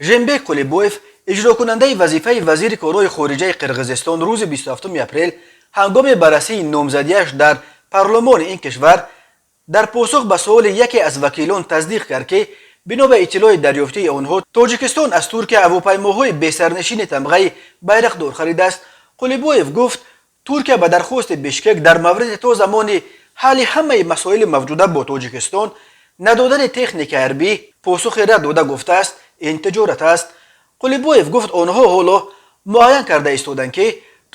Жээнбек Кулибоев, иҷрокунандаи вазифаи вазири корҳои хориҷаи Қирғизистон, рӯзи 27 апрел ҳангоми баррасии номзадиаш дар парлумони ин кишвар дар посух ба суоли яке аз вакилон тасдиқ кард, ки бино ба иттилои дарёфтии онҳо, Тоҷикистон аз Туркия ҳавопаймоҳои бесарнишини тамғаи Байрақдор харидааст. Қулибоев гуфт, Туркия ба дархости Бишкек дар мавриди то замони ҳалли ҳамаи масоили мавҷуда бо Тоҷикистон надодани техникаи ҳарбӣ посухи рад дода, гуфтааст, ин тиҷорат аст. Қулибоев гуфт, онҳо ҳоло муайян карда истоданд, ки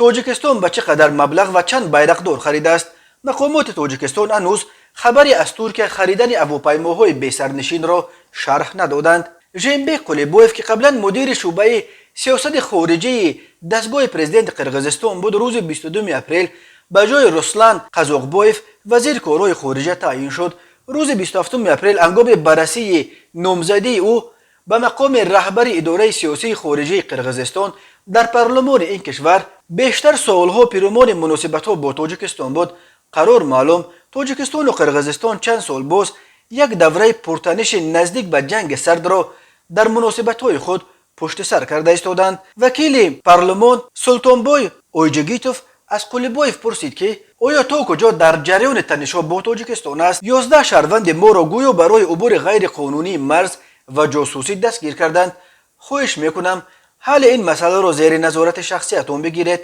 Тоҷикистон ба чӣ қадар маблағ ва чанд Байрақдор харидааст. Мақомоти Тоҷикистон ҳанӯз хабари аз Туркия харидани ҳавопаймоҳои бесарнишинро шарҳ надоданд. Жээнбек Қулибоев, ки қаблан мудири шӯъбаи сиёсати хориҷии дастгоҳи президенти Қирғизистон буд, рӯзи 22 апрел ба ҷои Руслан Қазоқбоев вазири корҳои хориҷа таъйин шуд. Рӯзи 27 апрел ҳангоми баррасии номзадии ӯ ба мақоми раҳбари идораи сиёсии хориҷии Қирғизистон дар парлумони ин кишвар бештар суолҳо пиромони муносибатҳо бо Тоҷикистон буд. Қарор маълум, Тоҷикистону Қирғизистон чанд сол боз як давраи пуртаниши наздик ба ҷанги сардро дар муносибатҳои худ пушти сар карда истоданд. Вакили парлумон Султонбой Ойжигитов аз Қулибоев пурсид, ки оё то куҷо дар ҷараёни танишҳо бо Тоҷикистон аст. 11 шаҳрванди моро гӯё барои убури ғайриқонунии марз ва ҷосусӣ дастгир карданд. Хоҳиш мекунам, ҳалли ин масъаларо зери назорати шахсиятон бигиред,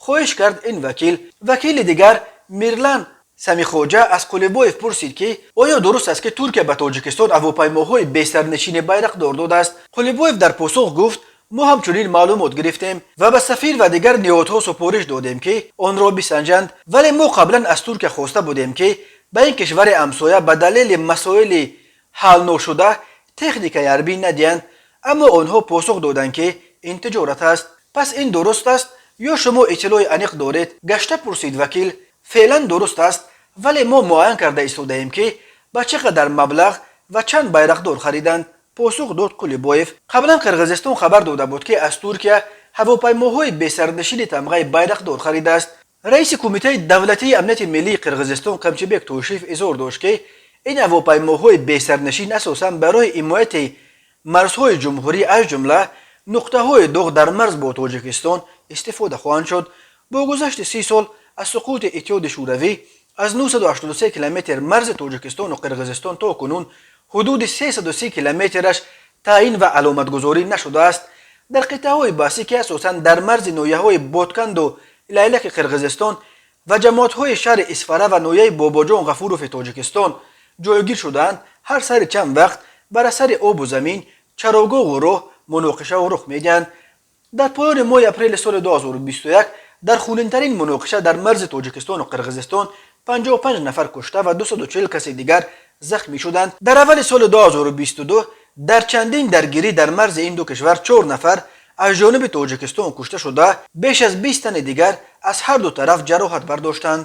хоҳиш кард ин вакил. Вакили дигар, Мирлан Самихоҷа, аз Қулибоев пурсид, ки оё дуруст аст, ки Туркия ба Тоҷикистон ҳавопаймоҳои бесарнишини Байрақдор додааст. Қулибоев дар посух гуфт, мо ҳамчунин маълумот гирифтем ва ба сафир ва дигар ниҳодҳо супориш додем, ки онро бисанҷанд, вале мо қаблан аз Туркия хоста будем, ки ба ин кишвари ҳамсоя ба далели масоили ҳалношуда техникаи ҳарбӣ надиҳанд, аммо онҳо посух доданд, ки ин тиҷорат аст. Пас ин дуруст аст ё шумо иттилои аниқ доред? Гашта пурсид вакил. Феълан дуруст аст, вале мо муайян карда истодаем, ки ба чӣ қадар маблағ ва чанд Байрақдор хариданд, посух дод Қулибоев. Қаблан Қирғизистон хабар дода буд, ки аз Туркия ҳавопаймоҳои бесарнишини тамғаи Байрақдор харидааст. Раиси Кумитаи давлатии амнияти миллии Қирғизистон Камчибек Тошиев изҳор дошт, ки ин ҳавопаймоҳои бесарнишин асосан барои ҳимояти марзҳои ҷумҳурӣ, аз ҷумла нуқтаҳои доғ дар марз бо Тоҷикистон, истифода хоҳанд шуд. Бо гузашти 30 сол аз суқути Иттиҳоди Шӯравӣ, аз 983 километр марзи Тоҷикистону Қирғизистон то кунун ҳудуди 330 километраш таъин ва аломатгузорӣ нашудааст. Дар қитъаҳои баҳсӣ, ки асосан дар марзи ноҳияҳои Ботканду Лайлаки Қирғизистон ва ҷамоатҳои шаҳри Исфара ва ноҳияи Бобоҷон Ғафурови Тоҷикистон ҷойгир шудаанд, ҳар сари чанд вақт бар асари обу замин, чарогоҳу роҳ муноқишаҳо рух медиҳанд. Дар поёни моҳи апрели соли 2021 дар хунинтарин муноқиша дар марзи Тоҷикистону Қирғизистон 55 нафар кушта ва 240 каси дигар захмӣ шуданд. Дар аввали соли 2022 дар чандин даргирӣ дар марзи ин ду кишвар чор нафар аз ҷониби Тоҷикистон кушта шуда, беш аз 20 тани дигар аз ҳар ду тараф ҷароҳат бардоштанд.